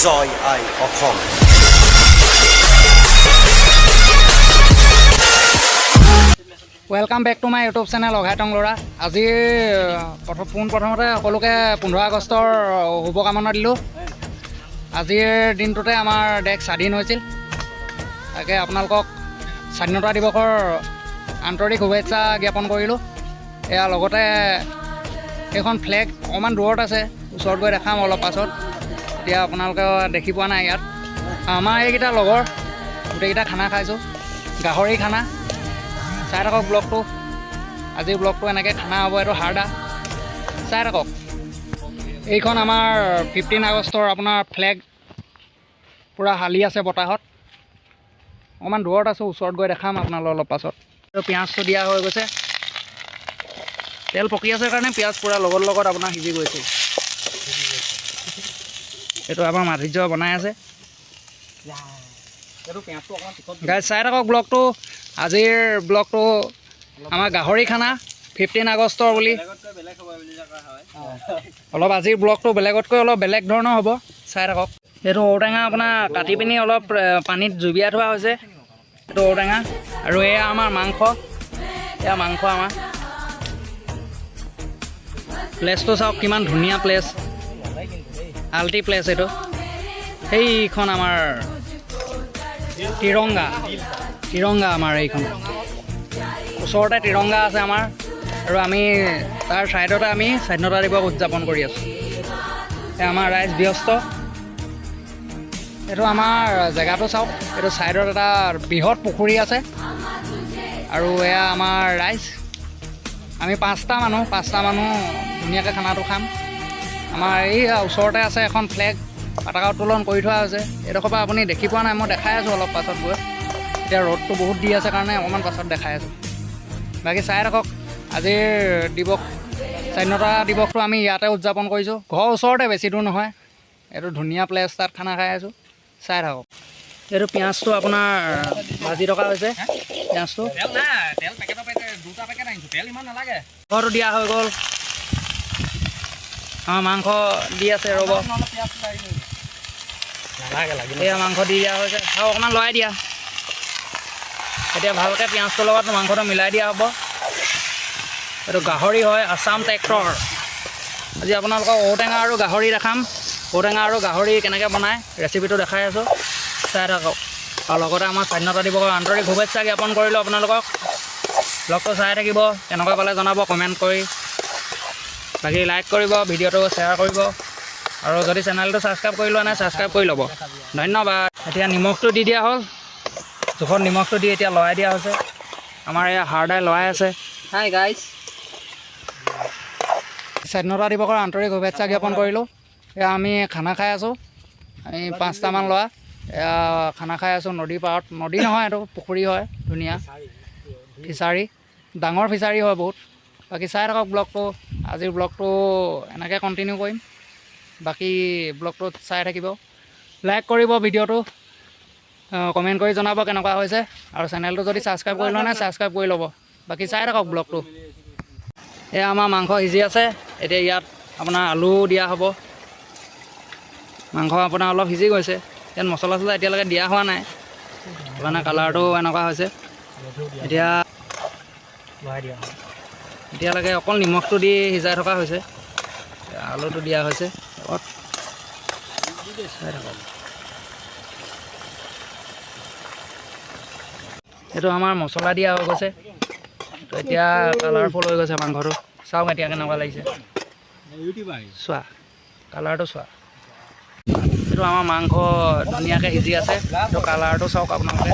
Joy I Assam. Welcome back to my YouTube channel অঘাইটং ল'ৰা। আজি পোনপ্ৰথমতে সকলোকে 15 আগষ্টৰ শুভকামনা দিলোঁ। আজিৰ দিনটোতে আমাৰ দেশ স্বাধীন হৈছিল। তাকে আপোনালোকক স্বাধীনতা দিৱসৰ আন্তৰিক শুভেচ্ছা জ্ঞাপন কৰিলোঁ। এয়া লগতে এইখন ফ্লেগ অকণমান দূৰত আছে, ওচৰত গৈ দেখাম অলপ পাছত। এতিয়া আপোনালোকে দেখি পোৱা নাই। ইয়াত আমাৰ এইকেইটা লগৰ গোটেইকেইটা খানা খাইছোঁ, গাহৰি খানা। চাই থাকক ব্লগটো। আজিৰ ব্লগটো এনেকৈ খানা হ'ব। এইটো হাৰ্ডা, চাই থাকক। এইখন আমাৰ 15 আগষ্টৰ আপোনাৰ ফ্লেগ, পূৰা হালি আছে বতাহত। অকণমান দূৰত আছোঁ, ওচৰত গৈ দেখাম আপোনালোক অলপ পাছত। আৰু পিঁয়াজটো দিয়া হৈ গৈছে। তেল পকি আছে কাৰণে পিঁয়াজ পূৰা লগত লগত আপোনাৰ সিজি গৈছে। এইটো আমাৰ মাধুৰ্য বনাই আছে। গাইজ, চাই থাকক ব্লগটো। আজিৰ ব্লগটো আমাৰ গাহৰি খানা, 15 আগষ্টৰ বুলি। অলপ আজিৰ ব্লগটো বেলেগতকৈ অলপ বেলেগ ধৰণৰ হ'ব, চাই থাকক। এইটো ঔটেঙা আপোনাৰ কাটি পিনি অলপ পানীত জুবিয়াই থোৱা হৈছে। এইটো ঔটেঙা আৰু এয়া আমাৰ মাংস। এয়া মাংস আমাৰ। প্লেচটো চাওক, কিমান ধুনীয়া প্লেচ, আল্টি প্লেচ এইটো। সেইখন আমাৰ তিৰংগা, তিৰংগা আমাৰ এইখন। ওচৰতে তিৰংগা আছে আমাৰ আৰু আমি তাৰ ছাইডতে আমি স্বাধীনতা দিৱস উদযাপন কৰি আছোঁ। এয়া আমাৰ ৰাইজ ব্যস্ত। এইটো আমাৰ জেগাটো চাওক। এইটো ছাইডত এটা বৃহৎ পুখুৰী আছে আৰু এয়া আমাৰ ৰাইজ। আমি পাঁচটা মানুহ, পাঁচটা মানুহ ধুনীয়াকৈ খানাটো খাম। আমাৰ এই ওচৰতে আছে এখন ফ্লেগ, পতাকা উত্তোলন কৰি থোৱা হৈছে। এইডোখৰ পৰা আপুনি দেখি পোৱা নাই, মই দেখাই আছোঁ অলপ পাছত গৈ। এতিয়া ৰ'দটো বহুত দি আছে কাৰণে অকণমান পাছত দেখাই আছোঁ। বাকী চাই থাকক। আজিৰ দিৱস, স্বাধীনতা দিৱসটো আমি ইয়াতে উদযাপন কৰিছোঁ। ঘৰৰ ওচৰতে, বেছি দূৰ নহয়। এইটো ধুনীয়া প্লেচ, তাত খানা খাই আছোঁ। চাই থাকক। এইটো পিঁয়াজটো আপোনাৰ ভাজি থকা হৈছে। পিঁয়াজটো তেল নাই, তেল পেকেটৰ পেকেট দুটা পেকেট আনিছোঁ, তেল ইমান নালাগে। মাংসটো দিয়া হৈ গ'ল। আমাৰ মাংস দি আছে, ৰ'ব। নালাগে, লাগিলে। এয়া মাংস দি দিয়া হৈছে আৰু অকণমান লৰাই দিয়া। এতিয়া ভালকৈ পিঁয়াজটোৰ লগত মাংসটো মিলাই দিয়া হ'ব। এইটো গাহৰি হয়, আছাম ট্ৰেক্টৰ। আজি আপোনালোকক ঔটেঙা আৰু গাহৰি দেখাম। ঔটেঙা আৰু গাহৰি কেনেকৈ বনায়, ৰেচিপিটো দেখাই আছোঁ, চাই থাকক। আৰু লগতে আমাৰ স্বাধীনতা দিৱসৰ আন্তৰিক শুভেচ্ছা জ্ঞাপন কৰিলোঁ আপোনালোকক। ব্লগটো চাই থাকিব, কেনেকুৱা পালে জনাব কমেণ্ট কৰি। বাকী লাইক কৰিব, ভিডিঅ'টো শ্বেয়াৰ কৰিব আৰু যদি চেনেলটো ছাবস্ক্ৰাইব কৰি লোৱা নাই, ছাবস্ক্ৰাইব কৰি ল'ব। ধন্যবাদ। এতিয়া নিমখটো দি দিয়া হ'ল। জোখত নিমখটো দি এতিয়া লৰাই দিয়া হৈছে। আমাৰ এয়া হাৰ্ডাই লৰাই আছে। Hi guys. স্বাধীনতা দিৱসৰ আন্তৰিক শুভেচ্ছা জ্ঞাপন কৰিলোঁ। এয়া আমি খানা খাই আছোঁ। আমি পাঁচটামান ল'ৰা এয়া খানা খাই আছোঁ নদীৰ পাৰত। নদী নহয়, এইটো পুখুৰী হয়। ধুনীয়া ফিচাৰী, ডাঙৰ ফিচাৰী হয় বহুত। বাকী চাই থাকক ব্লগটো। আজিৰ ব্লগটো এনেকৈ কণ্টিনিউ কৰিম। বাকী ব্লগটোত চাই থাকিব, লাইক কৰিব ভিডিঅ'টো, কমেণ্ট কৰি জনাব কেনেকুৱা হৈছে আৰু চেনেলটো যদি ছাবস্ক্ৰাইব কৰি লোৱা নাই, ছাবস্ক্ৰাইব কৰি ল'ব। বাকী চাই থাকক ব্লগটো। এয়া আমাৰ মাংস সিজি আছে। এতিয়া ইয়াত আপোনাৰ আলু দিয়া হ'ব। মাংস আপোনাৰ অলপ সিজি গৈছে। ইয়াত মছলা চছলা এতিয়ালৈকে দিয়া হোৱা নাই, সেইকাৰণে কালাৰটো এনেকুৱা হৈছে। এতিয়া লৰাই দিয়া। এতিয়ালৈকে অকল নিমখটো দি সিজাই থকা হৈছে। আলুটো দিয়া হৈছে লগত। চাই থাকক। এইটো আমাৰ মছলা দিয়া হৈ গৈছে। তো এতিয়া কালাৰফুল হৈ গৈছে মাংসটো। চাওক এতিয়া কেনেকুৱা লাগিছে। চোৱা, কালাৰটো চোৱা। এইটো আমাৰ মাংস ধুনীয়াকৈ সিজি আছে। এইটো কালাৰটো চাওক আপোনালোকে।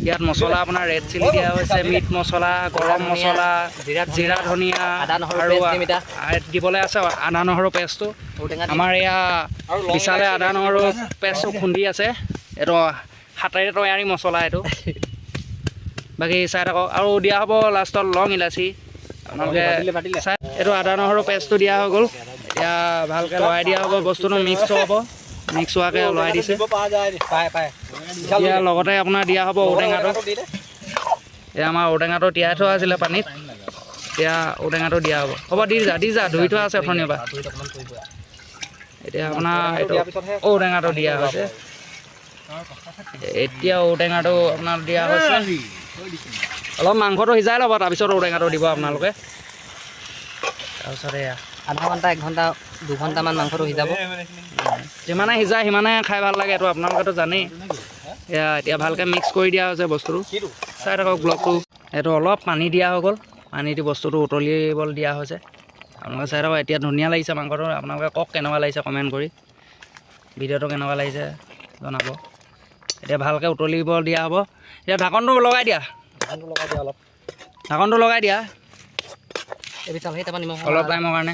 ইয়াত মছলা আপোনাৰ ৰেড চিলি দিয়া হৈছে, মিট মছলা, গৰম মছলা, জিৰা, ধনিয়া আৰু দিবলৈ আছে আদা নহৰু পেষ্টটো। আমাৰ এয়া বিশালে আদা নহৰু পেষ্টটো খুন্দি আছে। এইটো হাতেৰে তৈয়াৰী মছলা এইটো। বাকী চাই থাকক। আৰু দিয়া হ'ব লাষ্টত লং ইলাচি। আপোনালোকে চাই। এইটো আদা নহৰু পেষ্টটো দিয়া হৈ গ'ল। এতিয়া ভালকৈ লৰাই দিয়া হ'ব, বস্তুটো মিক্স হ'ব। মিক্স হোৱাকৈ লৰাই দিছে। এতিয়া লগতে আপোনাৰ দিয়া হ'ব ঔটেঙাটো। এতিয়া আমাৰ ঔটেঙাটো তিয়াই থোৱা আছিলে পানীত, এতিয়া ঔটেঙাটো দিয়া হ'ব। হ'ব, দি যা, দি যা, ধুই থোৱা আছে অথনিৰ পৰা। এতিয়া আপোনাৰ এইটো ঔটেঙাটো দিয়া হৈছে। এতিয়া ঔটেঙাটো আপোনাৰ দিয়া হৈছে। অলপ মাংসটো সিজাই ল'ব, তাৰপিছত ঔটেঙাটো দিব আপোনালোকে। তাৰপিছত এয়া আধা ঘণ্টা, এক ঘণ্টা, দুঘণ্টামান মাংসটো সিজাব। যিমানে সিজায় সিমানে খাই ভাল লাগে, এইটো আপোনালোকেতো জানেই। এয়া এতিয়া ভালকৈ মিক্স কৰি দিয়া হৈছে বস্তুটো। চাই থাকক ব্লগটো। এইটো অলপ পানী দিয়া হৈ গ'ল, পানী দি বস্তুটো উতলিবলৈ দিয়া হৈছে। আপোনালোকে চাই থাকক, এতিয়া ধুনীয়া লাগিছে মাংসটো। আপোনালোকে কওক কেনেকুৱা লাগিছে কমেণ্ট কৰি, ভিডিঅ'টো কেনেকুৱা লাগিছে জনাব। এতিয়া ভালকৈ উতলিব দিয়া হ'ব। এতিয়া ঢাকনটো লগাই দিয়া, অলপ ঢাকনটো লগাই দিয়া অলপ টাইমৰ কাৰণে।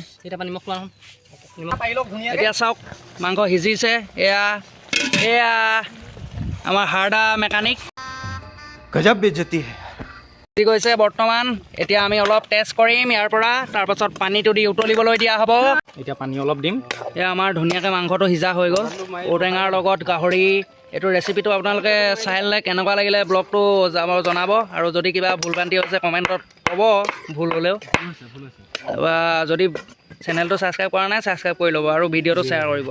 এতিয়া চাওক মাংস সিজিছে। এয়া এয়া আমাৰ হাৰ্ডা মেকানিক গজব বেজতি কি কৈছে বৰ্তমান। এতিয়া আমি অলপ টেষ্ট কৰিম ইয়াৰ পৰা, তাৰপাছত পানীটো দি উতলিবলৈ দিয়া হ'ব। এতিয়া পানী অলপ দিম। এয়া আমাৰ ধুনীয়াকৈ মাংসটো সিজা হৈ গ'ল, ঔটেঙাৰ লগত গাহৰি। এইটো ৰেচিপিটো আপোনালোকে চাই ল'লে কেনেকুৱা লাগিলে ব্লগটো জনাব, আৰু যদি কিবা ভুল ভ্ৰান্তি হৈছে কমেণ্টত ক'ব, ভুল হ'লেও। বা যদি চেনেলটো ছাবস্ক্ৰাইব কৰা নাই ছাবস্ক্ৰাইব কৰি ল'ব আৰু ভিডিঅ'টো শ্বেয়াৰ কৰিব।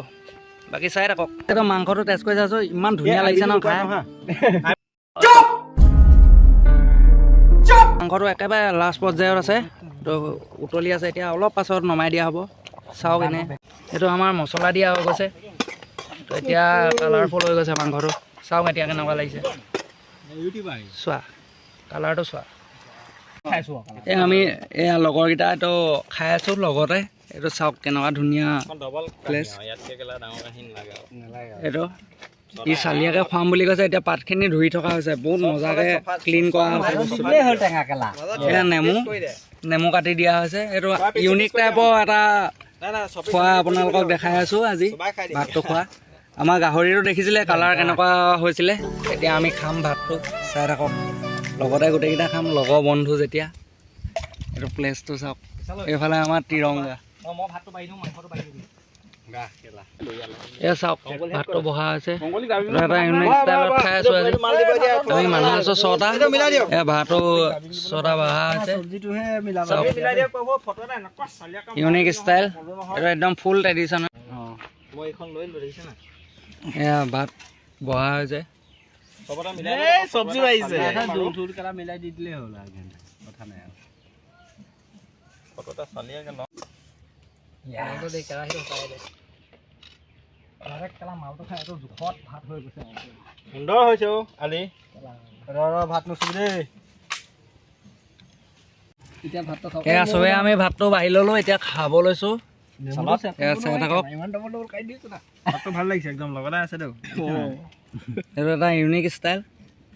বাকী চাই থাকক। এইটো মাংসটো টেষ্ট কৰি চাইছোঁ, ইমান ধুনীয়া লাগিছে ন খাই। মাংসটো একেবাৰে লাষ্ট পৰ্যায়ত আছে, তো উতলি আছে। এতিয়া অলপ পাছত নমাই দিয়া হ'ব। চাওক এনে এইটো আমাৰ মছলা দিয়া হৈ গৈছে। তো এতিয়া কালাৰফুল হৈ গৈছে মাংসটো। চাওক এতিয়া কেনেকুৱা লাগিছে, চোৱা কালাৰটো চোৱা। এই আমি এয়া লগৰকেইটা এইটো খাই আছোঁ লগতে। এইটো চাওক কেনেকুৱা ধুনীয়া প্লেচ। এইটো ই চালিয়াকৈ খুৱাম বুলি কৈছে। এতিয়া পাতখিনি ধুই থকা হৈছে, বহুত মজাকৈ ক্লিন কৰা হৈছে বস্তুটো। এয়া নেমু নেমু কাটি দিয়া হৈছে। এইটো ইউনিক টাইপৰ এটা খোৱা আপোনালোকক দেখাই আছোঁ আজি, ভাতটো খোৱা। আমাৰ গাহৰিটো দেখিছিলে কালাৰ কেনেকুৱা হৈছিলে। এতিয়া আমি খাম ভাতটো, চাই থাকক লগতে গোটেইকেইটা খাম লগৰ বন্ধু যেতিয়া। এইটো প্লেচটো চাওক, এইফালে আমাৰ তিৰংগা। এয়া চাওক ভাতটো বহা হৈছে। এটা ইউনিক ষ্টাইলত খাই আছোঁ আজি। আমি মানুহ আছোঁ 6টা, এয়া ভাতো 6টা বহা হৈছে। চাওক ইউনিক ষ্টাইল, এইটো একদম ফুল ট্ৰেডিশ্যনেল। এয়া ভাত বহা হৈছে। সুন্দৰ হৈছে আলি ভাত নুচুবি দেই। এয়া চবে আমি ভাতটো বাঢ়ি ল'লো, এতিয়া খাব লৈছোঁ। চাই থাকক, ভাল লাগিছে একদম, লগতে আছে তো। এইটো এটা ইউনিক ষ্টাইল,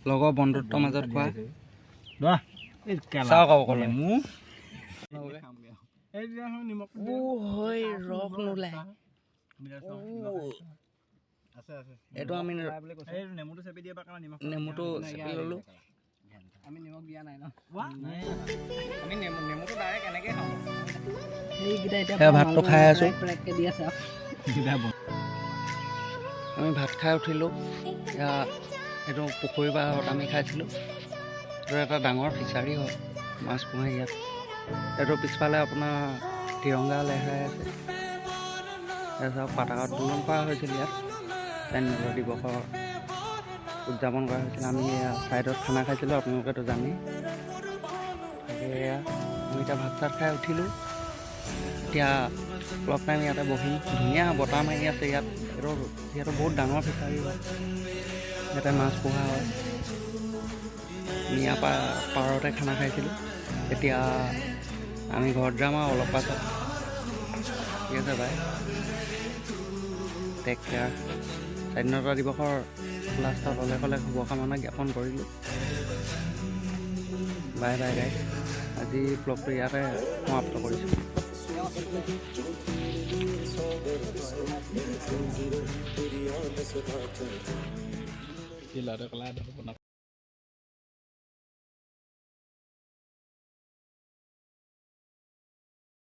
লগৰ বন্ধুত্বৰ মাজত খোৱা। চাওক অকলে এইটো আমি নেমুটো চেপি ল'লো। ভাতটো খাই আছোঁ। আমি ভাত খাই উঠিলোঁ। এইটো পুখুৰী পাৰত আমি খাইছিলোঁ। এইটো এটা ডাঙৰ ফিচাৰী হয়, মাছ পোহে ইয়াত। এইটো পিছফালে আপোনাৰ তিৰংগা লেহৰাই আছে। চাওক পতাকা উত্তোলন কৰা হৈছিল ইয়াত, স্বাধীনতা দিৱসৰ উদযাপন কৰা হৈছিল। আমি ছাইডত খানা খাইছিলোঁ, আপোনালোকেতো জানেই। তাকে এয়া আমি এতিয়া ভাত চাত খাই উঠিলোঁ। এতিয়া অলপ টাইম ইয়াতে বহিম। ধুনীয়া বতাহ মাৰি আছে ইয়াত। এইটো যিহেতু বহুত ডাঙৰ ফিচাৰী হয়, ইয়াতে মাছ পোহা হয়। মিয়া পাৰতে খানা খাইছিলোঁ। এতিয়া আমি ঘৰত যাম আৰু অলপ পাছত। ঠিক আছে, বাই, টেক কেয়াৰ। স্বাধীনতা দিৱসৰ লাষ্টত অলেখ অলেখ শুভকামনা জ্ঞাপন কৰিলোঁ। বাই বাই গাইজ, আজি ব্লগটো ইয়াতে সমাপ্ত কৰিছোঁ। কলা